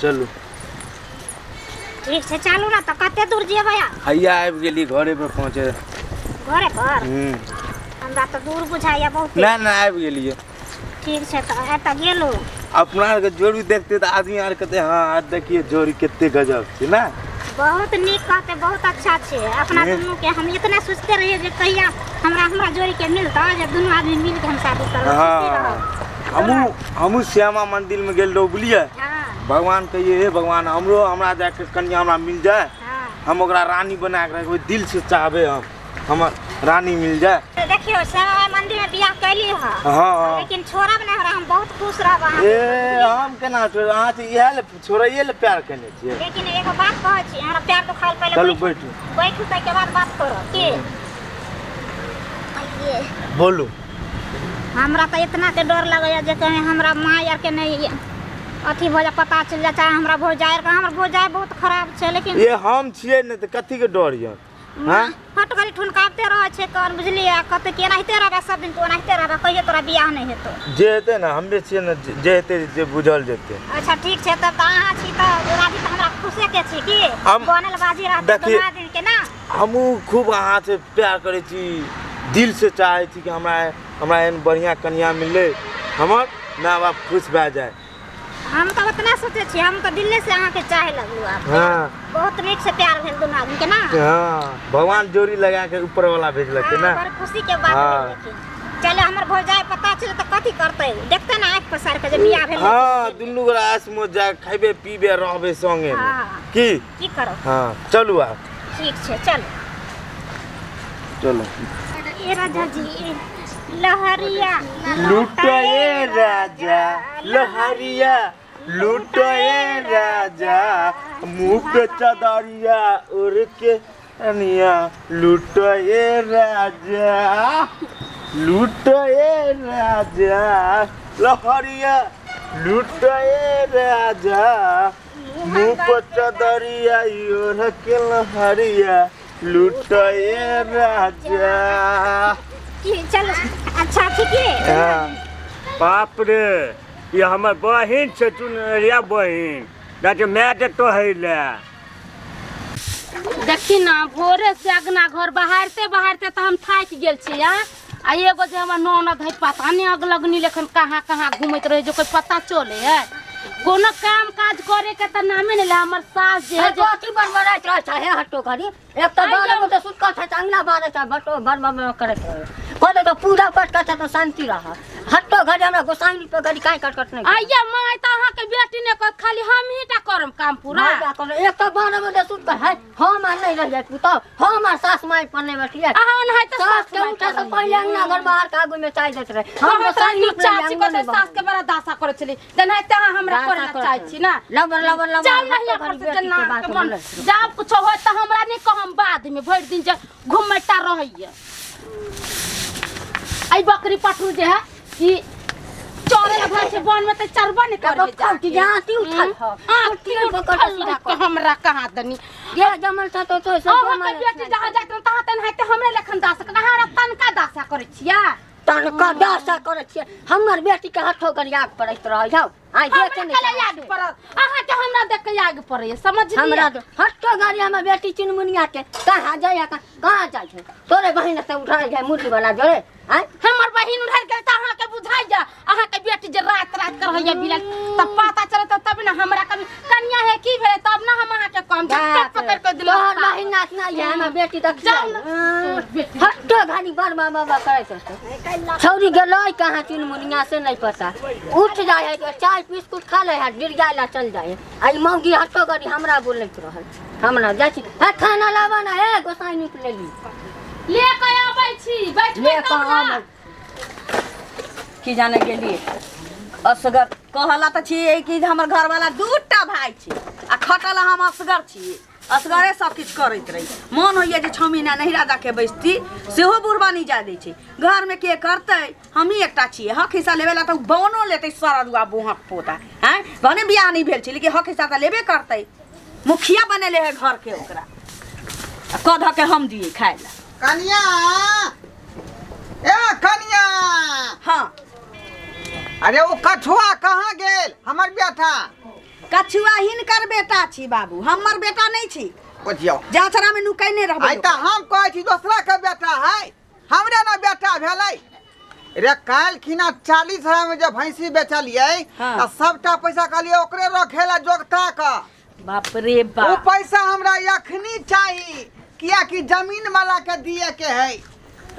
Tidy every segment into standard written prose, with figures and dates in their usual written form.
चलू। ठीक छै, चलू ने तऽ। कते दूर जेबै आब? हैया आबि गेली, घरे पर पहुँचे। घरे पर? हूँ। हमरा तऽ दूर बुझाइया बहुत। नहि नहि, आबि गेलियै। ठीक छै, तऽ एतऽ गेलहुँ। अपना आरके जोड़ी देखते तऽ आदमी आर कहते, हँ आज देखिए जोड़ी कते गजब छै ने। बहुत नीक कहते, बहुत अच्छा छै अपना दुनू के। हम इतना सोचते रहिए जे कहिया हमरा हमरा जोड़ी के मिलता, जे दुनू आदमी मिल के हम शादी करब, खुशी हँ रहब। हमहूँ श्यामा मंदिर में गेल रहू, बुझलियै? हँ। भगवान कहिए, हे भगवान, हमरो हमरा जाके कनिया हमरा मिल जाए, हम ओकरा रानी बना के रखबै, दिल से चाहबै हम हमर रानी मिल जाए। तऽ देखियौ, श्यामा माइ मंदिर में बियाह कैली ह। हँ हँ। लेकिन छोड़ब नहि हमरा, हम बहुत खुश रहब अहाँ। ए, हम केना छोड़? अहाँ से इएह ले छोड़ैए ले प्यार केने छियै। लेकिन एगो बात कहै छी, हमरा प्यार दुखायल पहिले। चलू। बैठू। बैठू। बैठू, ताहिके बाद बात करब की। बोलू। हमरा तऽ इतना के डर लगैया जे कहीं हमरा माँ आरके नहि अथी भऽ जाए, पता चलि जाए, चाहे हमरा भौजाइ आरके। हमर भौजाइ बहुत खराब छै, लेकिन ए, हम छियै ने, तऽ कथीके डर यऽ? माँ फट करी ठुनकाबते रहै छै कान, बुझलियै? कते कि एनाहिते रहबै सब दिन, तू एनाहिते रहबै, कहियो तोरा बियाह नहि हेतौ। जे हेतै ने, हमरे छियै ने, जे हेतै जे बुझल जेतै। अच्छा ठीक छै, तब तऽ अहाँ छी तऽ राजी, तऽ हमरा खुशे के छी की बनल बाजी रहतै देखिए- दुनू आदमी के ना। हमहूँ खूब अहाँसँ प्यार करै छी, दिलसँ चाहै छी कि हमरा हमरा एहन बढ़िआँ कनिआँ मिललै, हमर माय बाप खुश भए जाय। हम तऽ उतना सोचै छी, हम तऽ दिले से अहाँके चाहे लगलू आब। बहुत नीक से प्यार भेल दुनू आदमी के ना। हँ, भगवान जोड़ी लगा के ऊपर वाला भेजलकै हाँ, ने। बड़ खुशी के बात भेल। लेकिन चलो, हमर भौजाई पता चले तऽ कथी करतै? देखते ना आँखि पसारि के जे बियाह भेल। हँ, दुनू गोरा आसमो जा खैबे पीबे रहबे संगे मे। की की करब? हँ, चलू आब। ठीक छै, चलो। चलू। ए राजा जी, लहरिया लूटए राजा लहरिया, लूटए राजा, मुँह पे चदरिया उड़ के अनिया, लूटए राजा, लूटए राजा लहरिया, लूटए राजा, मुँह पे चदरिया ओढ़ के लहरिया, लूटए राजा। की चलो, अच्छा ठीक है। हाँ। बाप रे, ई हमर बहिन छै, चुनरिया बहिन, नहि तऽ माय देतो है ले। देखी ना, भोरे से अगना घर बहारते बहारते तऽ हम थाकि गेल छी। आ आ एगो जे हमर ननद है, पता नहि अगलगनी लेखन कहाँ कहाँ घूमैत रहै, जो कोई पता चले है? कोनो काम काज करे के तऽ नामे नहि ले हमर सास जे है जे कथी बड़बड़ाइत रहै छै हे हटो घड़ी? एक तऽ 12 बजे सुतल छै तऽ अंगना बारै छै, बटो बड़ करैत रहै। कहलै तऽ पूजा पाठ करै छै तऽ शान्ति रह। हटो घड़ी हमरा गोसाईं पे घड़ी काहे कटकट नहि। आइया माय, तऽ अहाँके बेटी ने कहत, खाली हमही टा करम काम पूरा? माय करब। एक तऽ 12 बजे सुतल है, हम आर नहि रहियै पुतहु, हम आर सास माय पर नहि बैठियै। अहाँ ओनाहिते सास सास के माय उठे पर से रहियै। पहिले अंगना घर बाहर के आगू में चाय दैत रहे हम। हम गोसाईं चाची कहते सास के बड़ा दासा करै छली, तेनाहिते अहाँ हमरा करे ला चाहै छी ना? लबर लबर लबर। चल नहीं हटो पर घड़ी से बेटी जेना के बात के मन बोलै। जब कुछो होय तऽ हमरा नहि कहम बाद में। भरि दिन जे घुमैता रहैया एहि बकरी पटरू जे है, ई चरे ला भए छै वन में, तऽ चरबा नहि करे एगो फौजी जाति उठल ह। आँखि पकड़ उठल सीधा है हमरा कहाँ दनी। जे जमल छ तो तो सब अहाँके जमल। बेटी जहाँ जाइत रहै तहाँ तेनाहिते हमरे लेखन दास, अहाँ हमरा तनका दासा करै छियै। तनका दासा करै छियै? हमर बेटी के हथो कर याद पड़ैत रहै हौ आइ हमरा देखे नहि कले चाहै याद छियै। पड़त अहाँके? हमरा देख के याद पड़ैया, समझलियै? हमरा तो हटो गाड़ी हमर बेटी चुनमुनिया के कहाँ जाइ है, कहाँ जाइ छै? तोरे बहिन से उठा जाइ मुर्गी वाला जोड़े आय। हमर बहिन उठल गेल तऽ अहाँके बुझाइया? अहाँके बेटी जे रात रात कर रहैया बिलल, तब पता चलत तब ने हमरा। कभी कनिया है की भेलै, तब ने हम अहाँके कहम जे कट पकड़ के दिलौ। तोहर बहिन नाच ना है, हमर बेटी देख। जाउ ने, तोहर बेटी। हटो घानी बड़ बाबा बाबा करैत रहतै। छौरी गेलै कहाँ चुनमुनिया से नहीं पता। उठ जाइ है, चाय बिस्कुट खा ले है, गिर जाय ला चल जाइ है। आ ई मौगी हटो घड़ी हमरा बोलैत रहल। हमरा जाइ छी हे, खाना लाबऽ ना हे, गोसाई निक लेली। ले के अबै छी, बैठबै ले तब कऽ ने। आबै। की जाने गेलियै असगर कहला तऽ छियै कि हमर घरवाला दूटा भाय छै आ खटल हम असगर छियै, असगरे सब किछु करैत रही। मन होइए जे 6 महीना नहिरा जाके बैसती, सेहो बुढ़बा नहि जाय दै छै। घरमे के करतै? हमही एकटा छियै। हक हिस्सा लेबे ला तऽ ओ बनो लेतै सरदुआ बोहक पोता। आँय, भने बियाह नहि भेल छै, लेकिन हक हिस्सा तऽ लेबे करतै। मुखिया बनेले है घरके ओकरा आ कऽ धऽ के हम दियै खाय ला। कनिया, ए कनिया। हाँ। अरे, ओ कछुआ कहाँ गेल हमर बेटा? कछुआ हिनकर बेटा छी बाबू, हमर बेटा नहीं छी। बुझियौ जाचरा में नुकैने रहबै। आइ तऽ हम कहै छी दोसरा के बेटा है, हमरे ना बेटा भेलै रे। काल्हि खिना 40,000 में जे भैंसी बेचलियै हाँ। तऽ सबटा पैसा कहलियै ओकरे रखे ला जोगता के। बाप रे ओ बाप, पैसा हमरा अखनी चाही, कियाकि जमीन वाला के दिए के है।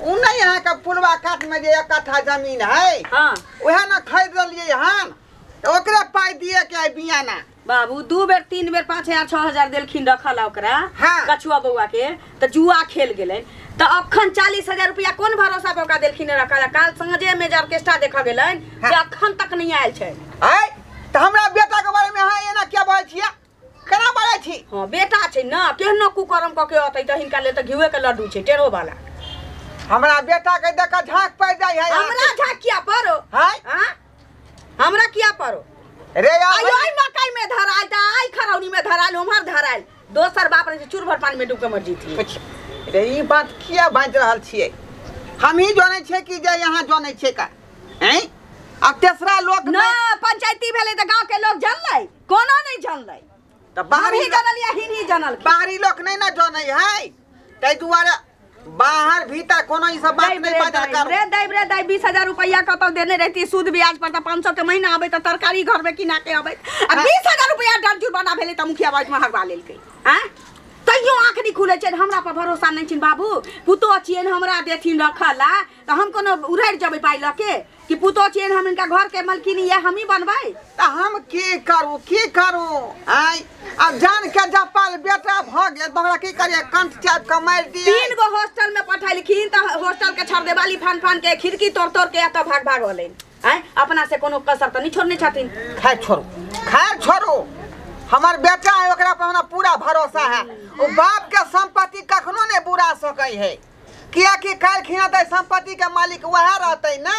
उ नहीं अहाँके पुलवा कात में जे 1 कट्ठा जमीन है, हाँ। वएह ने खरीद लेलियै हन, तऽ ओकरे पाइ दिए के है बियाना। बाबू 2 बेर 3 बेर 5,000 6,000 देलखिन रखल ओकरा। हाँ। कछुआ बौआ के तऽ जुआ खेल गेलै, तऽ अखन 40,000 रुपया कोन भरोसा पर ओकरा देलखिन रखल? काल साँझे में जे ऑर्केस्ट्रा देखऽ गेलनि हाँ। से अखन तक नहीं आयल छै। आइ तऽ हमरा बेटा के बारे में अहाँ एना किया बाजै छियै, केना बाजै छी? हाँ बेटा छै ना, केहनो कुकर्म कऽ के अतै तऽ हिनका लेल तऽ घिउए के लड्डू छै टेढ़ो वाला। हमरा बेटा के देख कऽ झाँक पड़ि जाइ है। हमरा झाँक किया पड़ो? हाय? हाँ? हमरा किया पड़ो? रे यार, आइ ओहि मकई में धरायल तऽ आइ खरौनी में धरायल, उम्हर धरायल, दोसर बाप रहे चूर भर पानी में डूब के मर जीती। रे ई बात किया बाजि रहल छियै? हमही जानै छियै कि जे यहाँ जानै छियै का? हैं? अब तेसरा लोक ना पंचायती भेलै तऽ गांव के लोग जानलै, कोनो नहीं जानलै। तऽ बाहरी हमही जानलियै, हिनही जानल। बाहरी लोक नहीं ना जानै है, ताहि दुआरे बाहर भीतर कोनो ई सब बात नहीं बाजल करू। रे दाइ रे दाइ, 20,000 रुपया कतौ देने रहती सूद ब्याज पर तऽ 500 के महीना आबै तऽ तरकारी घर में किना के अबै। आ 20,000 रुपया डर जुर्माना भेलै तऽ मुखिया बाज में हगवा लेलकै। आँय तैयो आँख नहीं खुलै छै, हमरा पर भरोसा नहीं छिन बाबू। पुतोह छियनि हमरा देथिन रखला तऽ हम कोनो उड़ारि जेबै पाइ लऽ के कि पुतोह छियनि हम हिनका घर के मलकिनी ये हमही बनबै? तऽ हम की करू, की करू? आँय आब जान के जपाल बेटा भऽ गेल तऽ हमरा की करियै? कंठ चापि कऽ मारि दियै? 3 गो हॉस्टल में पठेलखिन तऽ हॉस्टल के छरदेवाली फान फान के खिड़की तोड़ तोड़ के एतऽ भाग भाग होलनि। आँय अपना से कोनो कसर तऽ नहीं छोड़ने छथिन। खैर छोड़ू, खैर छोड़ू, हमर बेटा है ओकरा पर हमरा पूरा भरोसा है। ओ बाप के संपत्ति कखनो नहीं बुरा सकै है, कियाकि काल्हि खिना तऽ संपत्ति के मालिक वएह रहतै ना,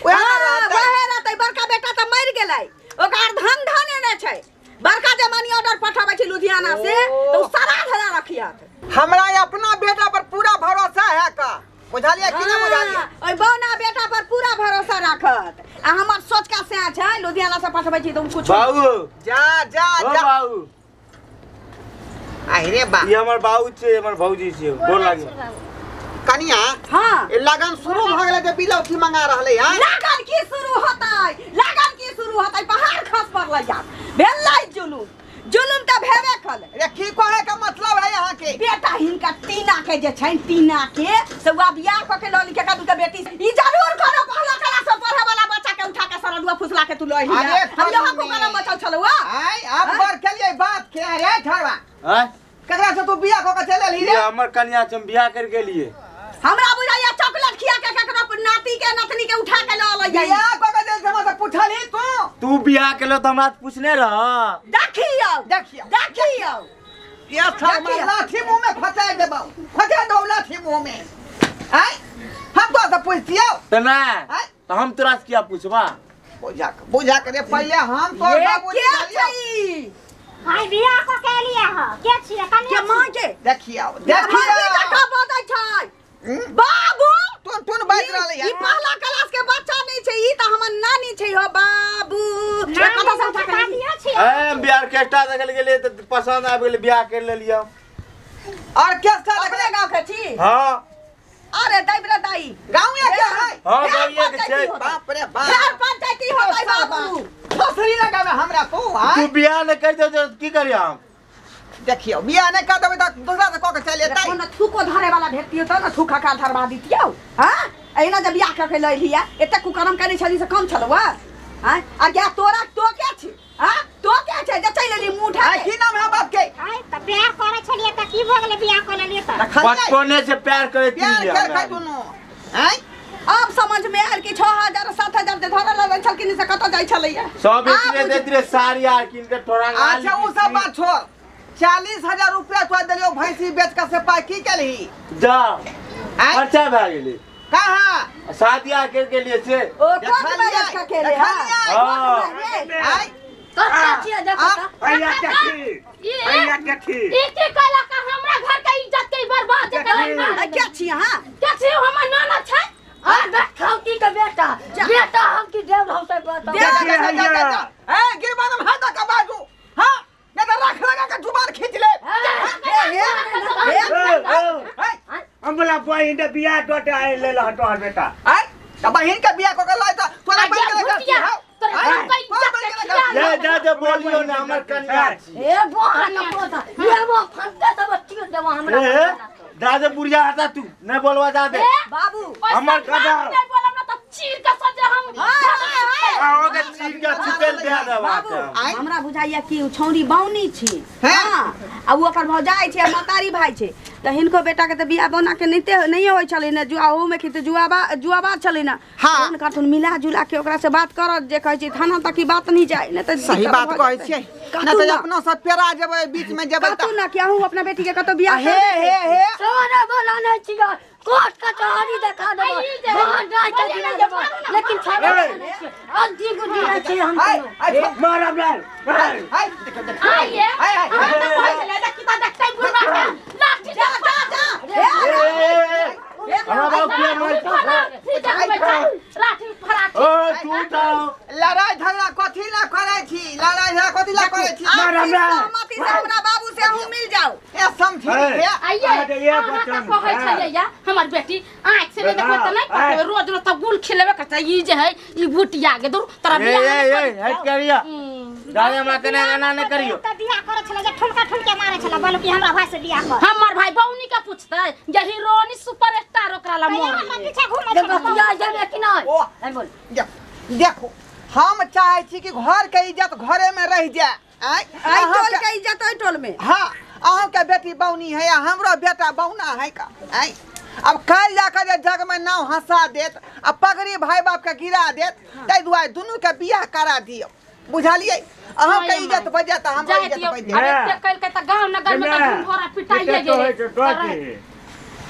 वएह ना हाँ, रहतै। वएह रहतै। बड़का बेटा तऽ मरि गेलै, ओकर धन धन एने छै। बड़का जे मनी ऑर्डर पठाबै छै लुधियाना से तऽ उ सारा धरा रखियत। हमरा अपना बेटा पर पूरा भरोसा है का, बुझलियै कि नहि बुझलियै? हाँ, ओहि बौना बेटा पर पूरा भरोसा राखत। आ हमर सोचका सएह छै, लुधियाना से पठबै छी तऽ उ कुछो। बाबू जा जा ओ जा। बाबू अरे बा, ई हमर बाबू छै, हमर भौजी छै, गोर लागे। कनिया हाँ ए लगन शुरू भऽ गेलै जे बिलौठी मंगा रहलै हन। लगन की शुरू होतै, लगन की शुरू होतै? पहाड़ खस पड़लै यार, भेलै जुलुम, जुलुम तऽ भेबे कलै। रे की कहै के मतलब है अहाँ के? बेटा हिनका टीना के जे छनि, टीना के से वह बियाह कऽ के लऽ लिखे का बेटी ई जरूर करो। पहला क्लास में पढ़े वाला बच्चा के उठा के सरदुआ फुसला के तू लऽ अइली। अरे हम यहाँ को कनिया। करम बचल छलौ आ। आय अब गौर केलियै बात के? रे ठरवा, आँय ककरा से तू बियाह कऽ के चलि एलही ई रे? हमर कन्या छै, हम बियाह कर गेलियै। हमरा बुझाइया चॉकलेट खिया के ककरो नाती के नतनी के उठा के लऽ अलैया। बियाह कऽ के जे हमरा से पुछलही तू? तू बियाह केलो तऽ हमरा पूछने रह। देखियौ देखियौ देखियौ, ये ठरवा देखियौ। लाठी मुंह में फंसा देबौ, फंसा देबौ लाठी मुंह में। आय हम तो से पूछतियौ तऽ नहि आँय? तऽ हम तोरा से किया पूछबा? बुझा के, बुझा के रे, पहिले हम तोर ये बाबूजी के छलियौ। छै ई? हाय बियाह कऽ के एलियै हँ, के छियै कनिया? के माँ के देखियौ देखियौ देखियौ बजै छै हम्म? बाबू। टुन टुन बाजि रहलै ई हन। पहला क्लास के बच्चा नहीं छै, ई तऽ हमर नानी छै हो बाबू। नानी कतऽ से उठा के लेली? दादियो छियै। ए हम बियाह ऑर्केस्ट्रा देखल गेलियै तऽ पसंद आबि गेलै, बियाह कर लेलियै। ऑर्केस्ट्रा अपने देखले गाँव के छी? हाँ अरे दाई रे दाई, गाँवे के है? हाँ फेर गाँवे के छै। पंचायती होतै। बाप रे बाप, फेर पंचायती होतै बाबू। फसरी लगावे हमरा तू। आय तू बियाह नहि कर दे तऽ की करियै हम? देखियौ बियाह नहि कर देबै तऽ दोसरा से कऽ के चलि एतै। कोनो थूको धरे वाला भेटतियौ तऽ ने थूक हका धरवा दितियौ। हाँ एहिना जे बियाह कऽ के लऽ एलियै, एते कुकर्म केने छली से कम छलौ? हाँ आ गे तोरा तो के छी? हाँ तो के छै जे चलि एली मुँह उठा आय के? की नाम है बाप के? हाय तऽ प्यार करै छलियै तऽ की भऽ गेलै बियाह कऽ लेलियै तऽ? देखलियै बचपने से प्यार करैत प्यार रहियै कर हमरा। खाइ दुनू। आय आब समझ में आयल कि 6,000 7,000 जे धरल रहल छलखिन से कतऽ जाइ छलैया। सब आब इतने देत रहे साड़ी आर कीन के तोरा। अच्छा उ सब बात छोड़, 40,000 रुपया तोरा देलियौ भैंसी बेच के, से पाइ की केलही? जा आँय? खर्चा भए गेलै। कहाँ शादी आर कर के लिए से ओ कोर्ट देखलियै, मैरिज कऽ के रे, हाँ। देखलियै। हाँ। Court marriage. आय कत्ता छियै देखो तऽ। अइया देखी, अइया देखी। ई की कहलक हमरा घर के इज्जत के बर्बाद केलक। आ, के छी अहाँ? के छी? हमर नाना छै। आ देखौ की के बेटा, बेटा हम की देव रहौ से बताउ। जा, जा, जा, जा, जा, जा। ए गिरबानम हाथ का बाजू। बहिन के बियाह दऽ दे आइ लेल हन तोहर बेटा। आय त बहिन के बियाह कऽ के लय त तोरा आ बहिन के जे लड़का भुतिया, हौ। तोरा आय, हम कहीं तोरा इज्जत बहिन के के लड़का खियाल ये जा दे बोलियो ने हमर कन्या छी। ए बहन पोता ये वो फंटे सब चीर देबो हमरा। ए दादे बुढ़िया हटा तू नहीं बोलवा दादे। बाबू हमर कदर। नहीं बोलब ना त चीर के सजे हम आओ के चीर के छुपेल दे देबा। बाबू आँय? हमरा बुझाइया कि उ छौरी बौनी छी। हैं? हाँ, आ उ ओकर भौजाइ छै आ महतारी भाइ छै तऽ हिनको बेटा के तऽ बियाह बना के नहिते नहिए होइ छलै ने जुआ ओहूमे खिते जुआबा जुआबा छलै ने। हाँ। हुनका थोन मिला जुला के ओकरा से बात करत जे कहै छै थाना तक ई बात नहीं जाए नहि तऽ सही दिक्कत बात भऽ कहै जेतै। छियै। कहतू नहि तऽ ना। अपनो सब पेरा जेबै बीच में जेबै कहतू तऽ ना कि अहूँ अपना बेटी के कतौ बियाह हे कर देबै। हे हे सोना बोला नहीं छियो कोर्ट कचहरी देखा देबो आई जे- भगवान जाय के बोलिए दिना ना, देबो मारू ना, लेकिन छोड़े नहीं छियो अद्दी गुद्दी नहीं छियो हम हाय कोनो। हाय मारब नहि हाय हाय देखियौ देखियौ आइए हाय हाय अहाँ तऽ कहै छलै देखी तऽ देखतै बुढ़बा के लाठी जा जा जा ए, ए, ए, हमरा बाबू किया मार लाठी देखबै छै लाठी फराठी ओ तू जाओ। लड़ाई झगड़ा कथी ला करै छी? लड़ाई झगड़ा कथी ला करै छी? मार हमरा। सहमति से हमरा बाबू से अहूँ मिल जाओ। ए समझी हे। हे आइए अहाँके ये अहाँ तऽ बचन कहै है। छलियै या हमर बेटी आँखि से नहि देखबै तऽ नहि आँय। पकड़बै रोज रोज तऽ गुल खिलेबे करतै ई जे है ई भुटिया के दूर तोरा ए बियाह ए नहि ए करी। हट करिया दादे हमरा कने एना नहीं करियो। तऽ बियाह करै छलै जे ठुनका ठुनके मारै छलै बोलू कि हमरा भाई से बियाह कर। हमर भाई बौनी के पूछतै जे हीरोनी सुपर स्टार ओकरा ला तैयो मोर हमरा पीछे घूमै जे छलै। बतिया जेबे कि नहीं ओ। नहीं बोल। देखो हम चाहे छी कि घर के इज्जत घरे में रह जाए। आँय? एहि टोल अहाँके- के इज्जत ओहि टोल में। हाँ अहाँके बेटी बौनी है आ हमरो बेटा बौना है का। आँय? अब काल्हि जाकर जे जग में नाव हंसा देत आ पगड़ी भाई बाप के गिरा देत ताहि दुआरे दुनू के बियाह करा दियौ बुझलियै? अहाँके इज्जत बच जायत हमरो जाय इज्जत दियौ बच अब जायत। एते कइलकै तऽ गाँव नगर में तऽ ढिंढोरा पिटाइए गेलै।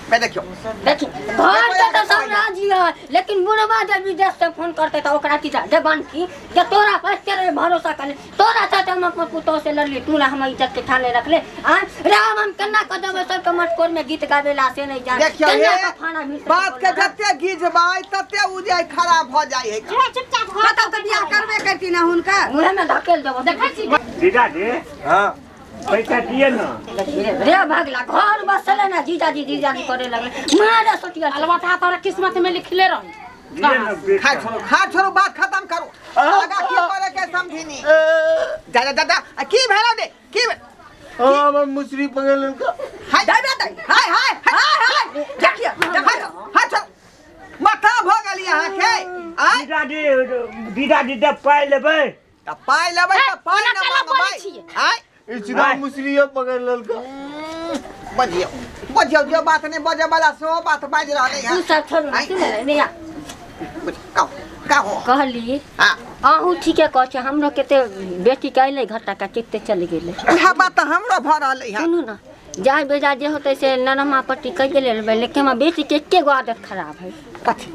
बे देखियौ देखी घर के तो सब राजी है लेकिन बुढ़वा जब विदेश से फोन करते तो ओकरा की दे बनकी जे तोरा पर तेरे भरोसा कर तोरा साथ हम अपन पुतोह से लड़ली तू ना हम इज्जत के ठाने रखले आ राम हम केना क देबै सबके मटकोर में गीत गावे ला से नहीं जान देखियौ केना हे क खाना भी बात के जते गिजबै तते उ जे खराब भऽ जाइ है। जो चुपचाप घर कतौ तऽ बियाह करबे करती ना हुनका मुँह में धकेल देबो। देखै छी जीजाजी हाँ पैसा दिए ना। रे भगला घर बसले ना जीजाजी जीजाजी करे लगले मारे सोचिया अलवटा तोरा किस्मत में लिखले रही। दिए ना खा छोड़ो खा छोड़ो बात खत्म करू आगा की करे के समझिनी जा जा जा जा आ की भेलो रे की ओ हमर मुसरी पकड़ लेलको। हाय दाइ बे दाइ हाय हाय हाय हाय देखियो हाय हाय छोड़ो माथा भऽ गेली अहाँके। आँय जीजाजी जीजाजी दे पाइ लेबै तऽ पाइ लेबै तऽ पाइ ओना ने केना बोलै मांगबै। छियै? आँय ई सीधा मुसरियो पकड़ लेलको। बजियौ बजियौ जो बात नहीं बजे वाला सेहो बात बाजि रहलै तू हँ। सब छोड़ू आँय। सुन ले कहू कहू कहली हाँ अहूँ ठीके कहै छी हमरो कते बेटी के अयलै घटा के चित्ते चलि गेलै। उएह बात तऽ हमरो भऽ रहलै हँ। सुनू ना जाय बेजा जे होतै से नरमा पट्टी कहिए लेबै लेकिन हमर बेटी के एके गो आदत खराब है। कथी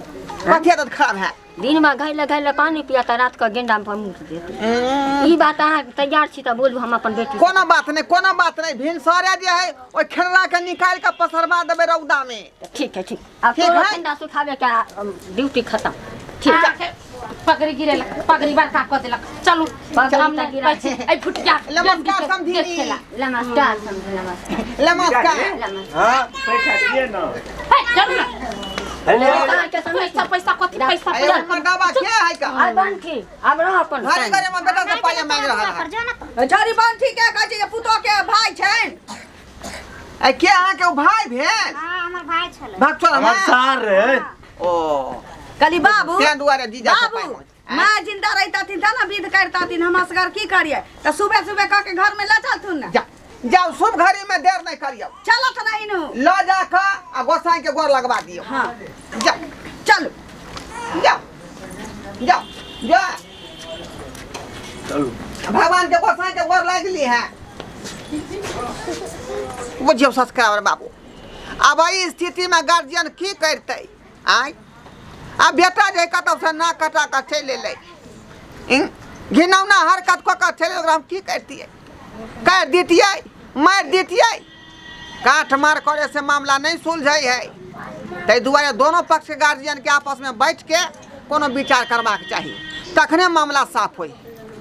कथी आदत खराब है? दिन में घैले घैले पानी पिया तऽ रात के गेंडा पर मुँह देत। ई बात अहाँ तैयार छी तऽ बोलू हम अपन बेटी। कोनो बात नहीं कोनो बात नहीं भिनसरे जे है ओहि खेलना के निकालि के पसरवा देबै रौदा में। ठीक है ठीक अब ठीक तोरो है? ठंडा सुखावे के ड्यूटी खत्म। ठीक अहाँके पगड़ी गिरेलक पगड़ी बड़का कऽ देलक। चलू पगड़ी हम तऽ नहि गिरा कहै छी एहि फुटिया नमस्कार समधिनी। देखेला। नमस्कार समझे नमस्कार नमस्कार। नमस्कार। हाँ पैसा दिए ना। हे चलू ना हेलो अहाँके समय पैसा पैसा कथी पैसा अरे पैसा मर्दाबा के है का? आइ बनठी आब रह अपन घरे घरे में बेटा से पाइ मांगि रहल है। पर जो ना तो। झड़ी बंठी के कहै छै जे पुतोह के भाई छनि। ए के अहाँके ओ भाई भेल? हाँ हमर भाई छलै। भाग छोड़ हमर सार रे। ओ कहली बाबू तें दुआरे जीजा से पाइ बाबू मांगै। माँ जिंदा रहितथिन तऽ ने विध करितथिन हम असगर की करियै तऽ सुबह सुबह कह के घर में लऽ चलथुन ने। जा जाउ शुभ घड़ी में देर नहीं करियौ। चलत नहीं नु लऽ जा कऽ आ गोसाई के गोर लगवा दियौ। हाँ जा चलू जाओ जाओ जा चलू भगवान के गोसाई के गोर लागि ली है। बुझियौ संस्कार बाबू अब एहि स्थिति में गार्जियन की करतै? आँय आ बेटा जे कतौ से नाक कटा कऽ चलि एलै घिनौना हरकत कऽ कऽ चलि ओकरा हम की करतियै? काटि दितियै मारि दितियै? काट मार करे से मामला नहीं सुलझै है। ताहि दुआरे दोनों पक्ष के गार्जियन के आपस में बैठ के कोनो विचार करबाक चाही तखने मामला साफ होई।